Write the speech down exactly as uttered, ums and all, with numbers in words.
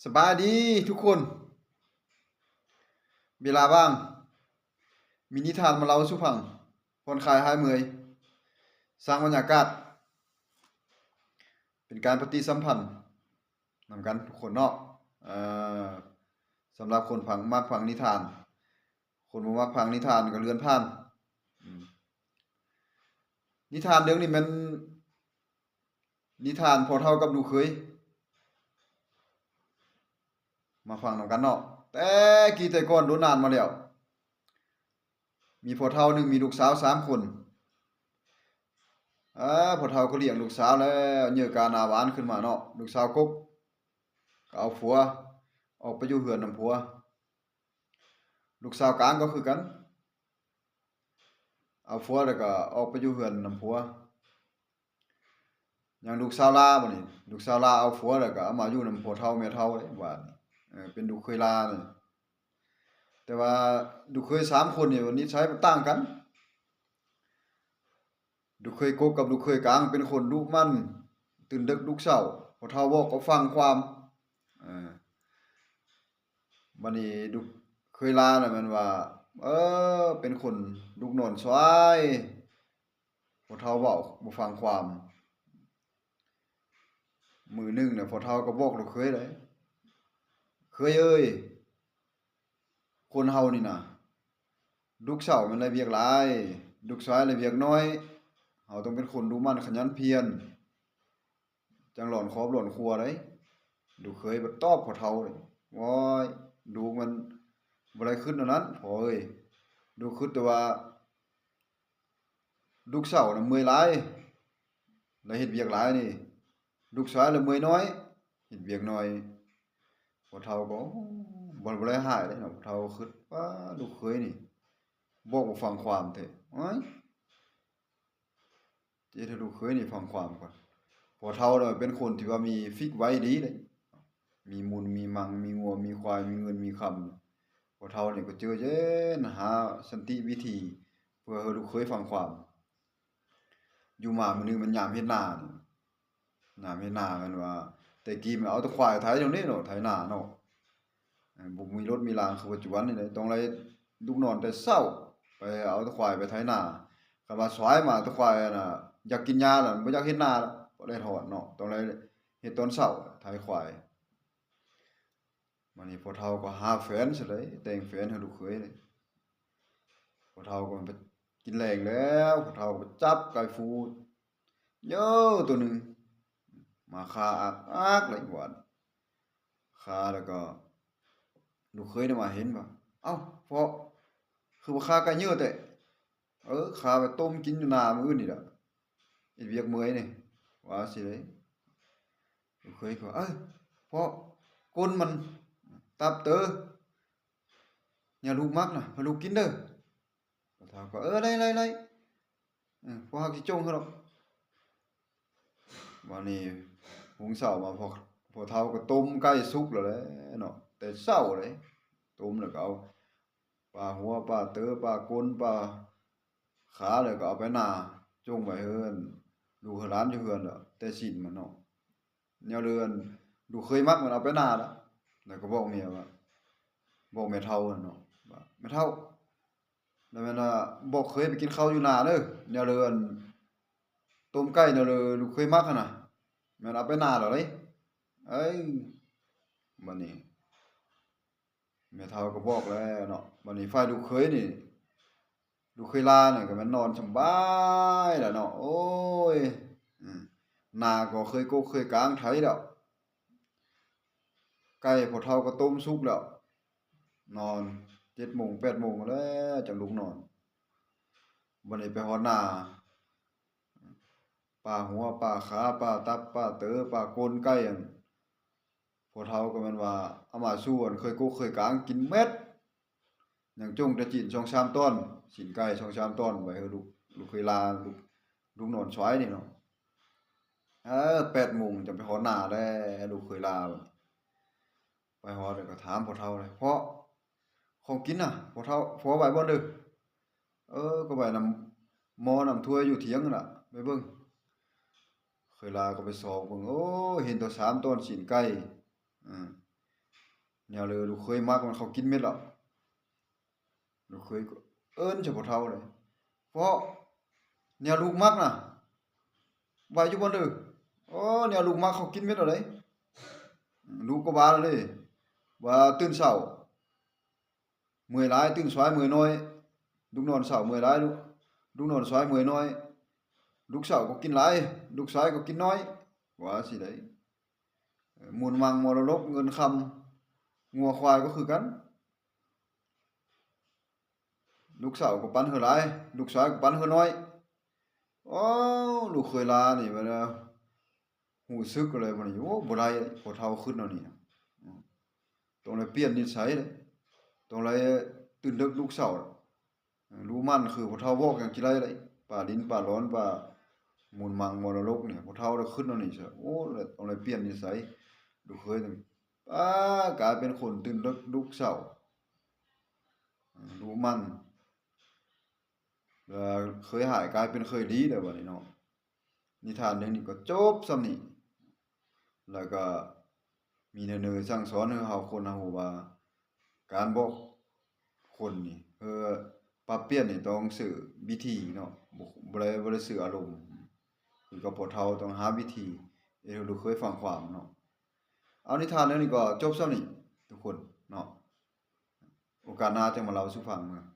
สบายดีทุกคน เวลาว่าง มีนิทานมาเล่าสู่ฟัง ผ่อนคลายหายเมื่อย สร้างบรรยากาศ เป็นการปฏิสัมพันธ์นำกันทุกคนเนาะ เอ่อ สำหรับคนฟัง มักฟังนิทาน คนบ่มักฟังนิทานก็เลื่อนผ่าน อืม นิทานเรื่องนี้แม่น นิทานพ่อเฒ่ากับลูกเขย มาฟังนำกันเนาะ แต่กี้แต่ก่อนโดนนานมาแล้ว มีพ่อเฒ่าหนึ่งมีลูกสาวสามคน อ่า พ่อเฒ่าก็เลี้ยงลูกสาวแล้ว เยอะกาหน้าหวานขึ้นมาเนาะ ลูกสาวกกก็เอาผัว ออกไปอยู่เฮือนนำผัว ลูกสาวกลางก็คือกัน เอาผัวแล้วก็ออกไปอยู่เฮือนนำผัว อย่างลูกสาวหล้าบัดนี้ ลูกสาวหล้าเอาผัวแล้วก็เอามาอยู่นำพ่อเฒ่าแม่เฒ่าเด้ บาดนี้ เออ เป็นลูกเขยหล้านี่ แต่ว่าลูกเขยสามคนนี่นิสัยมันต่างกัน ลูกเขยกกกับลูกเขยกลางเป็นคนดุมั่น ตื่นดึกลุกเช้า พ่อเฒ่าบอกก็ฟังความ เออ บัดนี้ลูกเขยหล้าน่ะแม่นว่า เออ เป็นคนลุกนอนสาย พ่อเฒ่าเว้าบ่ฟังความ มื้อหนึ่งน่ะพ่อเฒ่าก็บอกลูกเขยเลย เขยเอ้ย คนเฮานี่นะ ลุกเช้าแม่นได้เวียกหลาย ลุกสายได้เวียกน้อย เฮาต้องเป็นคนดุมั่นขยันเพียร จั่งหลอนครอบหลอนครัวได้ ลูกเขยบัดตอบพ่อเฒ่าเลย โอ้ย ลูกมันบ่ได้คิดแนวนั้นพ่อเอ้ย ลูกคิดแต่ว่า ลุกเช้าน่ะเมื่อยหลาย แล้วเฮ็ดเวียกหลายนี่ ลุกสายแล้วเมื่อยน้อย เฮ็ดเวียกน้อย พ่อเฒ่าก็ โอ้ บ่ บ่ได้หายเด้เนาะ พ่อเฒ่าก็คิด ป้า ลูกเขยนี่ บอกบ่ฟังความแท้ โอ้ย จะเฮ็ดให้ลูกเขยนี่ฟังความก่อน พ่อเฒ่าน่ะเป็นคนที่ว่ามีฟิกไว้ดีเลย มีมูลมีมัง มีงัวมีควาย มีเงินมีคำ พ่อเฒ่านี่ก็เจอเย็น หาสันติวิธี เพื่อให้ลูกเขยฟังความ อยู่มามื้อหนึ่งมันยามเฮ็ดนานี่ ยามเฮ็ดนาแม่นว่า แต่กี้มันเอาแต่ควายไถตรงนี้เนาะ ไถนาเนาะ เอ่อ บ่มีรถมีลางคือปัจจุบันนี่เด้ ต้องได้ลุกนอนแต่เช้า ไปเอาแต่ควายไปไถนา คันว่าสายมาแต่ควายน่ะ อยากกินหญ้าแล้ว บ่อยากเฮ็ดนาแล้ว บ่ได้ถอนเนาะ ต้องได้เฮ็ดตอนเช้า ไถควาย บัดนี้พ่อเฒ่าก็หาแฟนซะเลย แต่งแฟนให้ลูกเขยเลย พ่อเฒ่าก็ไปกินแลงแล้ว พ่อเฒ่าก็ไปจับไก่ฟู เยอะตัวหนึ่ง มาคาอักอักเลยหวาน คาแล้วก็ ลูกเขยน่ะมาเห็นว่า เอ้า พ่อ คือบ่คาไก่เยอะแท้ เออ คาไปต้มกินอยู่นามื้ออื่นนี่ล่ะ เฮ็ดเวียกเมื่อยนี่ ว่าสิเลย ลูกเขยก็ เอ้ย พ่อ ก้นมัน ตับเตอ เนี่ยลูกมักนะ ให้ลูกกินเด้อ พ่อเฒ่าก็ เออ ได้ ได้ ได้ เออ พ่อฮักสิจ้งให้ดอก บัดนี้ หุงเช้ามา พ่อ พ่อเฒ่าก็ต้มไก่สุกแล้วแหละเนาะ แต่เช้าเลย ต้มแล้วก็เอา ปาหัว ปาเตอ ปาก้น ปาขา แล้วก็เอาไปนา จ้งไว้เฮือน ลูกหลานอยู่เฮือนแล้ว แต่ศีลมันเนาะ แนวเฮือน ลูกเขยมักมันเอาไปนาแล้ว แล้วก็บอกเมียว่า บอกแม่เฒ่านั่นเนาะ ว่า แม่เฒ่า แล้วแม่นว่า บอกเขยไปกินข้าวอยู่นาเด้อ แนวเฮือน ต้มไก่แนวเฮือน ลูกเขยมักหั่นน่ะ แม่นเอาไปนาแล้วเด้ เอ้ย บัดนี้ แม่เฒ่าก็บอกแล้วเนาะ บัดนี้ฝ่ายลูกเขยนี่ ลูกเขยหล้านี่ก็แม่นนอนสำบายแล้วเนาะ โอ้ย อืม นาก็เขยกกเขยกลางไถแล้ว ไก่พ่อเฒ่าก็ต้มสุกแล้ว นอน เจ็ดโมง แปดโมงแล้วจั่งลุกนอน บัดนี้ไปฮอดนา ปาหัว ปาขา ปาตับ ปาเตอ ปาก้นไก่อัน พ่อเฒ่าก็แม่นว่า เอามาสู่อันเขยกกเขยกลางกินเบิด ยังจ้งแต่จีนสองสามตอน จีนไก่สองสามตอน ไว้ให้ลูก ลูกเขยหล้า ลูก ลูกนอนสวยนี่เนาะ เออ แปดโมงจั่งไปฮอดนาแล้ว ลูกเขยหล้า ไปฮอดแล้วก็ถามพ่อเฒ่าเลย พ่อ ของกินน่ะ พ่อเฒ่า พ่อไว้บ่อนเด้อ เออ ก็ไว้นำหม้อนำถ้วยอยู่เถียงนั่นล่ะ ไปเบิ่ง เขยหล้าก็ไปซอกเบิ่ง โอ้ เห็นแต่สามตอนจีนไก่ อ่า แนวเลยลูกเขยมักมันเขากินเม็ดแล้ว ลูกเขยก็เอิ้นเฉพาะเฒ่าเลย เพราะแนวลูกมักน่ะ ไว้อยู่บ่เด้อ โอ้ แนวลูกมักเขากินเม็ดแล้วเด้ ลูกก็ว่าเลย ว่าตื่นเช้า เมื่อยหลาย ตื่นสายเมื่อยน้อย ลูกนอนเช้าเมื่อยหลาย ลูก ลูกนอนสายเมื่อยน้อย ลูกเช้าก็กินหลาย ลูกสายก็กินน้อย ว่าสิได้ เอ่อ มูลมังมรดกเงินคำ งัวควายก็คือกัน ลูกเช้าก็ปันเฮาหลาย ลูกสายก็ปันเฮาน้อย โอ้ ลูกเขยลานี่ บัดนี้ฮู้สึกเลย บัดนี้ โอ้ บ่ได้ พ่อเฒ่าคิดแนวนี้นะ อืม ต้องได้เปลี่ยนนิสัยเลย ต้องได้ตื่นดึกลุกเช้า ลูกมันคือพ่อเฒ่าบอกหยังสิได้เลย ป้าดินป้าหลอน ป้ามูลมังมรดกนี่ พ่อเฒ่าได้คิดแนวนี้ซะ โอ้ ต้องได้เปลี่ยนนิสัย ลูกเขยนี่ ป้า กลายเป็นคนตื่นดึกลุกเช้า ลูกมัน เอ่อ เคยฮ้ายกลายเป็นเคยดีแล้วบัดนี้เนาะ นิทานเรื่องนี้ก็จบส่ำนี้ แล้วก็มีแนวๆสั่งสอนให้เฮาคนเฮาฮู้ว่า การบอกคนนี่ เพื่อปรับเปลี่ยนนี่ต้องใช้วิธีเนาะ บ่ บ่ได้ บ่ได้ใช้อารมณ์ คือกับพ่อเฒ่าต้องหาวิธี เฮ็ดให้ลูกเขยฟังความเนาะ เอานิทานเรื่องนี้ก็จบส่ำนี้ทุกคนเนาะ โอกาสหน้าจั่งมาเล่าสู่ฟังเนาะ